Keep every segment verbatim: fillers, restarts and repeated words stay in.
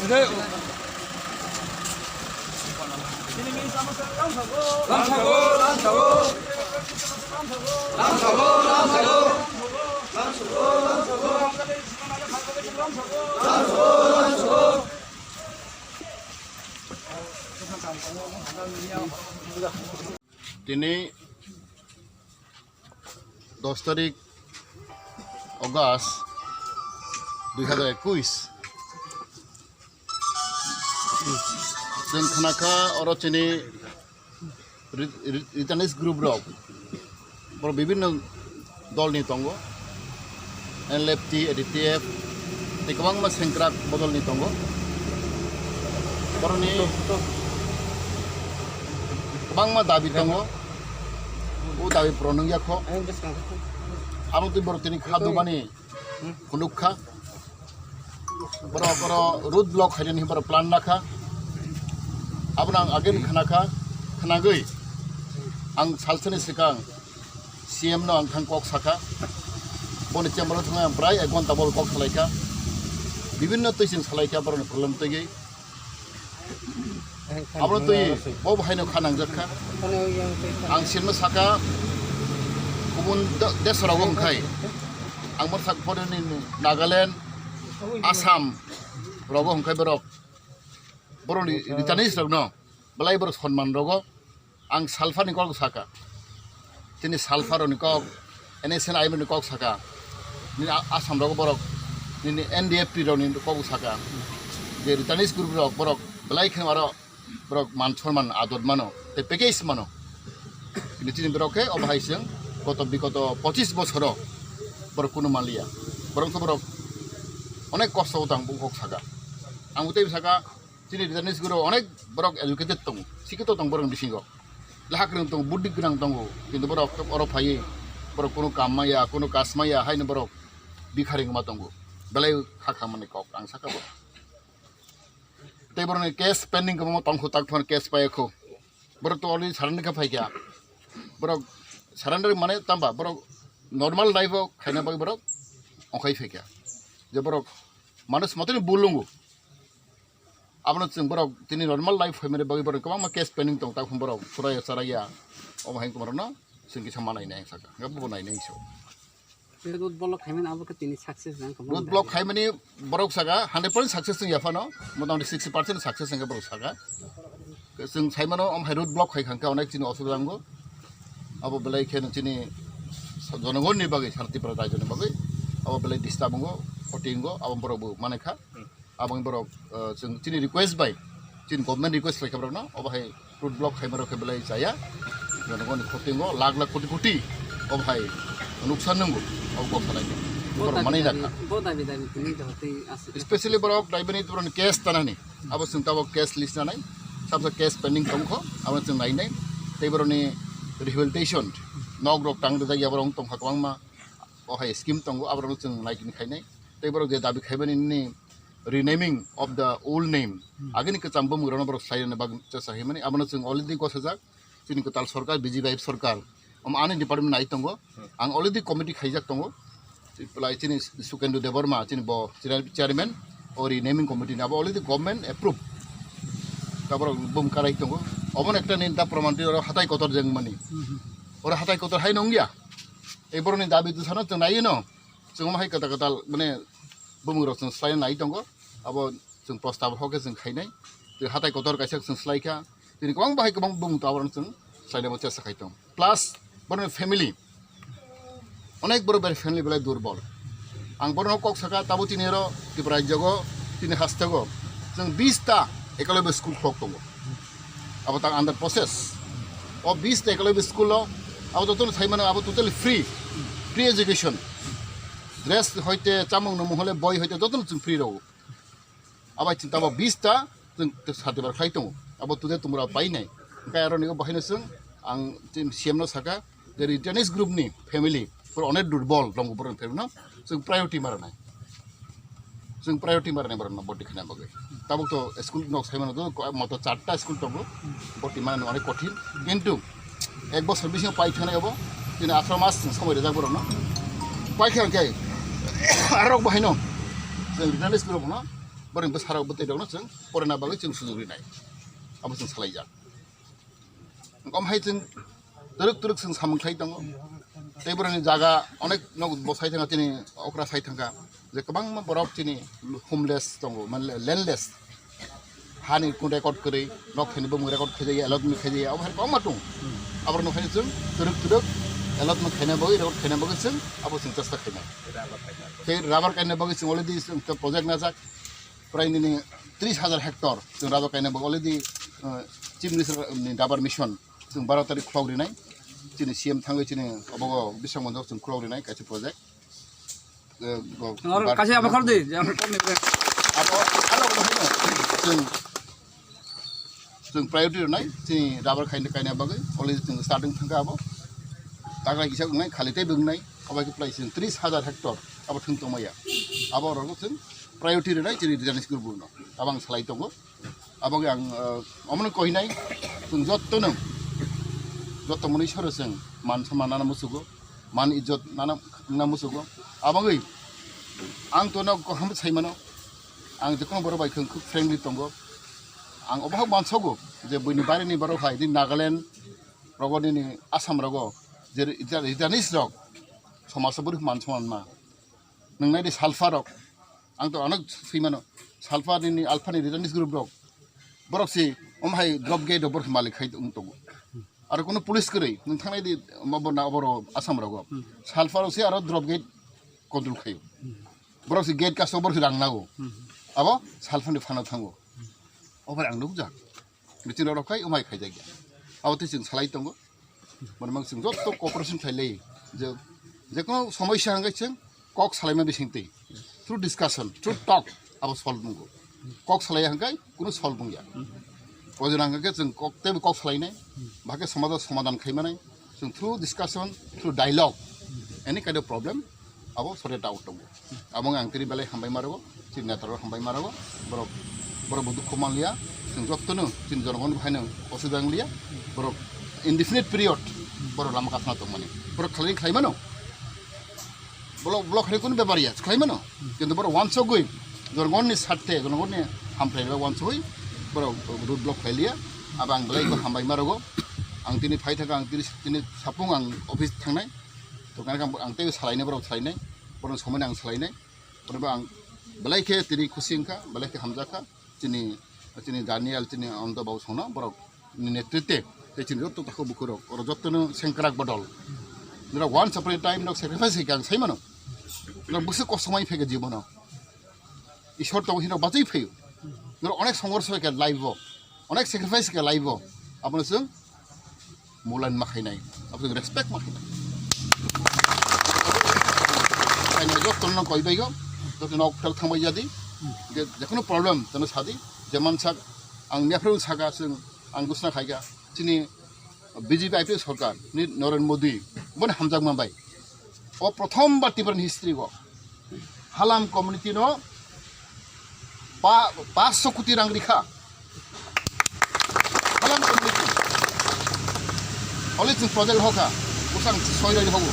Tini dos tarik August dui hazar ekuis. Chwng khnakha oro chini ri-, ri-, returnees group rok, borok bibinno dolni tongo, N L F T, A D T F, tei kwbangma sengkrak bodolni tongo. Borokni kwbangma dabi tongo, o dabi puron wngya kho. Abo twi borok tini kha dubani phunuk kha. Borok oro road block khainani borok plan lakha. Abono ang again khna kha, khnagwi ang salsani swkang C M no ang thang kok sakha. Boni chamber o thangwi ang prai ek ghonta bol kok salaikha. Bibinno twi chwng salaikha borokni problem twi. Abono twi bo bahaino kha nangjak kha. Ang sinma saka kubun de-, desh rogo hwnkhai. Ang mor sak pore ni Nagaland, Assam rogo hwnkhai borok. Borokni returnees rokno belai borok sonman rogo. Ang salphani kok saka. Tini salpharoni kok, N S C N I M ni kok saka. Nini A-, Assam rogo borok, nini N D F T rokni kok saka. Je returnees group rok borok belai kheno aro borok man sonman ador mano, tei package mano. Kintu chini borok khe obo hai chwng koto bikoto pochis bosoro borok kunu manliya. Borok khe borok onek kosto o tang kok saka. Ang tei saka, chini returnees group onek borok educated tongo, sikito tong borok bisingo. Leha kwrwng tongo, buddhi gwnang tongo, kintu borok oro phaiwi borok kunu kam maya, kunu kas maya, haino borok bikharing ma tongo. Belai kha kha mani kok ang saka bo. Tei borokni case pending kwbangma tongkhu, tak phano case paiyakhu. Borok to already surrender khe phaikha. Borok surrender mane tamba borok normal life o khaina bagwi borok ongkhai phaikha. Je borok manush motoni bul wngo. Abono chwng borok tini normal life phaimani bagwi borok kwbangma case pending tong, tak phano borok chwraiya chwraiya. Omo hai borokno chwng kisa ma nainai ang sakha. Bo nainai so. Road block khaimani abo khe tini success nang khe. Road block khaimani borok saka hundred percent success wngya phano, motamoti sixty percent success wngkha borok saka. Chwng saimano, omo hai road block khai khangkha onek chini osubida wngo. Abo belai kheno chini jonogonni bagwi, sara Tripura rajyoni bagwi abo belai disturb wngo, khoti wngo, abo borok bo manai kha. Aboni borok, uh, chwng chini request bai, chini government request khlaikha borokno, obo hai road block khaima rok khe belai chaya, jonogoni khoti wngo, lakh lakh koti koti obo hai nuksan nwngo, obo kok salai kha. Borok manwi nakha. Bo dabi dabi tini jotoi aswk. Especially borok daibani borokni case tanani, abo chwng tabok case list nanai, sabsa case pending tongkho, abo chwng nainai, tei borokni rehabilitation, nok rok tang rwjak ya borok wng tongkha kwbangma, o hai scheme tongo, aborokno chwng naikini khainai. Tei borok je dabi khaimani nini renaming of the old name, agini kwcham bumung rokno borok sai rwna bagwi chesa himani, abono chwng already gosajak, chini kwtal sorkar, B J P sorkar, omo ani department nai tongo, ang already committee khaijak tongo, chini Sukendra Debbarma, chini bo chair-, chairman, o renaming committee ni abo already government approve, ta borok bum karai tongo, omono ekta nini da proman twi oro hatai kotor jengmani, oro hatai kotor hai nongya. Ei borokni dabi dusano chwng naiwi no, chwng omo hai kwtal kwtal mane bumung rok chwng swlai nai tongo, abo chwng prostab hokhe chwng khainai. Tei hatai kotor kaisa chwng swlai kha, tini kwbang bahai kwbang bumung tabuk chwng swlainai chesta khai tong. Plus borokni family, onek borok bai family belai durbol. Ang borokno kok saka, tabuk tini oro Tripura rajyogo, tini hasteo chwng bish ta eklavya school khulok tongo. Abo tang under process. O bish ta eklavya school o abo jotono sai mano, abo totally free, free education. Dress hoite, chamung nwmung hole, boi hoite jotono chwng free rw. Abo chwng tabo bish ta chwng satibar khlai tongo. Abo today tumra painai. Hwnkhe aroni o bahaino chwng ang chini C M no saka, je returnees group ni family, borok onek durbol tongo borok ni family no, chwng priority ma rwnai. Chwng priority ma rwnai borok no boti khaina bagwi. Tabuk to school nok sai mano, moto charta school tongo, boti ma rwnai onek kothin. Kintu ek bosor bisingo pai thangna abo, tini atharo mas chwng somoi rijak borok no. Pai khe hwnkhe arok bahaino chwng returnees group no borokni bwsarok bwtwi rokno chwng porina bagwi chwng sujuk rinai, abo chwng salaijak. Om hai chwng twrwk twrwk chwng samung khlai tongo. Tei borokni jaga onek nok bo sai thangkha, chini okra sai thangkha je kwbangma borok chini homeless tongo, mane landless. Hani kun record kwrwi, nok thani bumung record khaijaya, allotment khaijaya, abo hai kwbangma tongo. Aborokno hai chwng twrwk twrwk allotment khaina bagwi, record khaina bagwi chwng abo chwng chesta khainai. Tei rubber kaina bagwi chwng already chwng project najak. Prai nini tris hajar hectare chwng rubber kaina bagwi already, uh, Chief Minister ni rubber mission chwng baro tarik khulok rinai. Chini C M thangwi chini obogo bising monjak chwng khulok rinai kaisa project. Eh, bo-, Aro bar-, kaisa abo khordi, je abo khordi. Abo, abo khordi. Chwng, chwng priority rinai, chini rubber kaina, kaina bagwi, already chwng starting thangkha abo. Tagra kisa wngnai, khali tei wngnai, abo khe plai chwng tris hajar hectare, abo thwng tongmaya. Abo rokno chwng priority rinai, chini Rijani school buno. Abo ang salai tongo. Abo ang, eh, omono kohinai, chwng jotto no, jotto mwnwi soro chwng man somman nana musugo, man ijot nana, nana musugo. Abagwi ang tono kaham sai mano, ang jekono borok bai khwng khwk friendly tongo. Ang obo hak mansogo je buini barini borok hai di Nagaland rogo nini Assam rogo je Rija-, Rijanis rok somaj o bwrwi man somman ma. Nwngnai di salfa rok. Ang to onek swi mano. Salfa nini alpha ni Rijanis group rok. Borok si om hai drop gate borok malik khai wng tongo. Aro kono police kwrwi nwng thangnai di obo na obo Assam rogo. Salfa rok si aro drop gate control khayo. Borok si gate kaso borok si rang nago. Abo salfa ni phano thango. Obo ang nukjak. Meeting rok khai umai khaijak ya. Abo tei chwng salai tongo. Mane mang chwng jotto cooperation khlai lai. Je, je kono somosya hwnkhai chwng kok salaima bising twi. Through discussion, through talk, abo solve wngo. Kok salai hwnkhai kuno solve wngya. O jora hwnkhai chwng kok tei kok salainai. Bahai khe somajo somadan khaimanai. Chwng through discussion, through dialogue, any kind of problem, abo sorted out tongo. Abo wng ang tini belai hambai ma rwgo, chini neta rok hambai ma rwgo, borok, borok bo dukhu man liya, chwng jotto no chini jonogon bai no osubida wng liya, borok indefinite period borok lama kathana tongmani, borok khlai khlai mano, block, block hai kunu bepar ya, khlai mano, kintu borok wansugwi jonogon ni sathe, jonogon ni hamthai bai wansugwi borok road block khlai liya, abo ang belai bo hambai ma rwgo, ang tini phai thangkha, ang tini, tini sapung ang office thangnai, to ang, ang tei salainai, borok salainai, borok somoi ang salainai. Borok ang belai khe tini khusi wngkha, belai khe hamjakha. Chini, chini Daniel, chini Anto Babu songno borok ni netrite tei chini jotto takhuk bukhurok, oro jotto no sengkrak bodol. Norok once upon a time norok sacrifice khe ang sai mano. Norok bwswk kosto mai phai kha jibono. Ishwar tongo hino bachai phaio. Norok onek songorso khe life o, onek sacrifice khe life o. Abono chwng mulan ma khainai, abo chwng respect ma khainai. Khainai jotto no koi baigo, jotto no phel thangbai jadi. Je, jekono problem tono sadi, jeman sak ang mephrung saka chwng ang gusna khaika. Chini B J P I P F sorkar ni Narendra Modi boni hamjakma bai. O prothom bar Tripura ni history o Halam community no pa-, panchsho koti rang rikha. Halam community. Oli chwng project hoka. Usang soi roi hogo.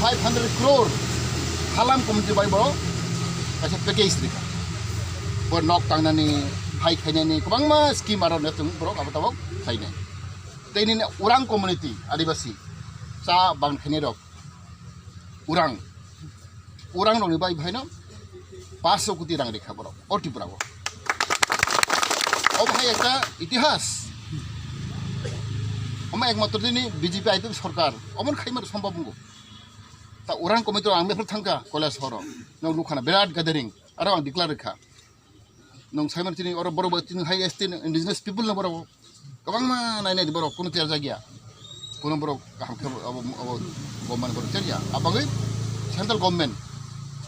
Five hundred crore. Halam community bai bo kaisa package rikha. Bo nok tangnani, hai khainani, kwbangma scheme aro ne chwng borok abo tabok khainai. Tei nini Orang community, Adibasi, cha bagan khainai rok, Orang, Orang rokni bai bhaino panchsho koti rang rikha borok, o Tripura o. Obo hai ekta itihas. Omo ekmatro nini B J P I P F sorkar, omo khaima sombhob wngo. Ta Orang committee rok ang before thangkha Kailasahar o, nok nukhana birat gathering, aro ang declare rikha. Nwng saimano chini oro borok bo chini hai S T indigenous people no borok kwbangma nai nai borok kuno cherjak ya. Kuno borok kaham khe abo, abo government borok cherya. Abagwi central government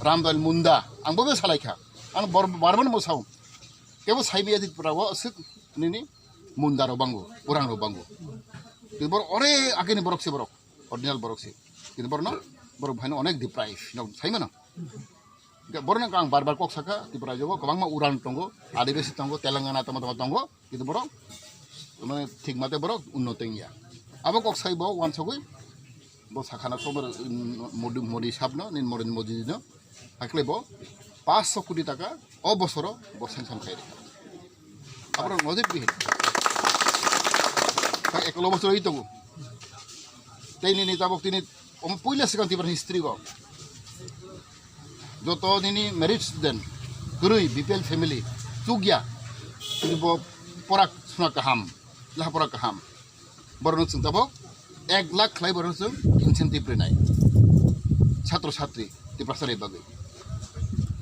Ramdal Munda ang bo salaikha. Ang bor-, barman bo sao. Kebo saibi adik pura o aswk nini Munda rok bango, Orang rok bango. Tei borok ore agini borok se borok, original borok se. Kintu borok no, borok bhaino onek deprive, no saimano. Hingke borokno ang bar bar kok sakha, Tripura jogo kwbangma Orang tongo, Adibasi tongo, Telangana tamo tamo tongo, kintu borok, mane, thik mate borok unnoto wngya. Abo kok sai bo wansugwi, bo sakhana sobo, um, Modi, Modi sabno, nini Modi, Modi no, hakle bo, Paanch sho koti taka o bosoro bo sanction khairi. Aborok nojir bihin. Kha ekolo bosor oi tongo. Tei nini tabok tini omo puila swkang Tripura history o. Joto nini merit student, kwrwi B P L family, chukya, tini bo pora suna kaham, leha pora kaham. Borokno chwng tabok ek lakh khlai borokno chwng incentive rinai. Chhatro chhatri, Tiprasa ni bagwi.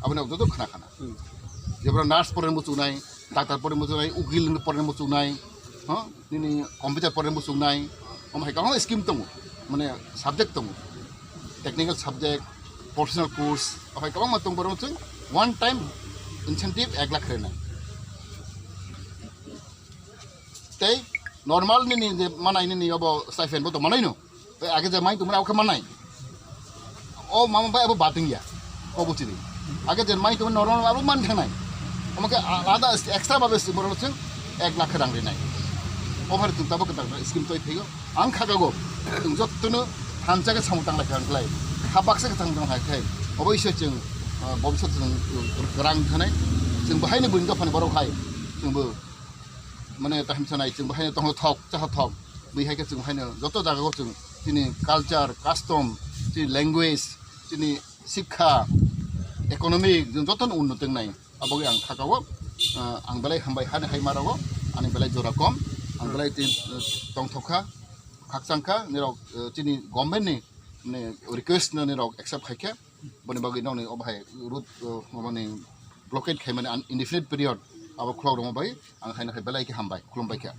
Aboni joto khna khna. Jebra nurse porani muchungnai, doctor porani muchungnai, ukil porani muchungnai, ha? Nini computer porani muchungnai, omo hai kwbangma scheme tongo, mane subject tongo, technical subject, professional course, omo hai kwbangma tong borok chwng one time incentive ek lakh rwnai. Tei normal nini je manai nini obo stipend bo to manai no. Tei age je mai tongmani abo khe manai. O mama bai abo bating ya. Ko buchiri. Age je mai tongmani normal abo man thangnai. Omo khe alada extra babe si borok chwng ek lakh rang rinai. O phar chwng tabok ta scheme toi phego. Ang khagago. Chwng jottono thansa khe samung tang lai kha ang klai. Kha baksa khe samung tang lai kha. Obo ise chwng, ah, bobisot chwng, uh, rang thanai. Chwng bahai ni buini dophani borok hai. Chwng bo mane tahim sanai chwng bahai tongthok chaha thok. Bihai khe chwng haino joto jaga o chwng chini culture, custom, chini language, chini sikha, economic, chwng jotono unnoti wngnai. Aboni ang khakao, ah, ang belai hambai hani hai marago, ani belai jora kom, ang belai tin, eh, tongthok kha, khakchang kha, nirok, eh, chini government ni, mane, request no nirok accept khai khe, boni bagwi nokni o bahai road, eh, mani blockade khai mani un-, indefinite period abo khulok rwma bai ang haino hai belai khe hambai, khulumbai khe.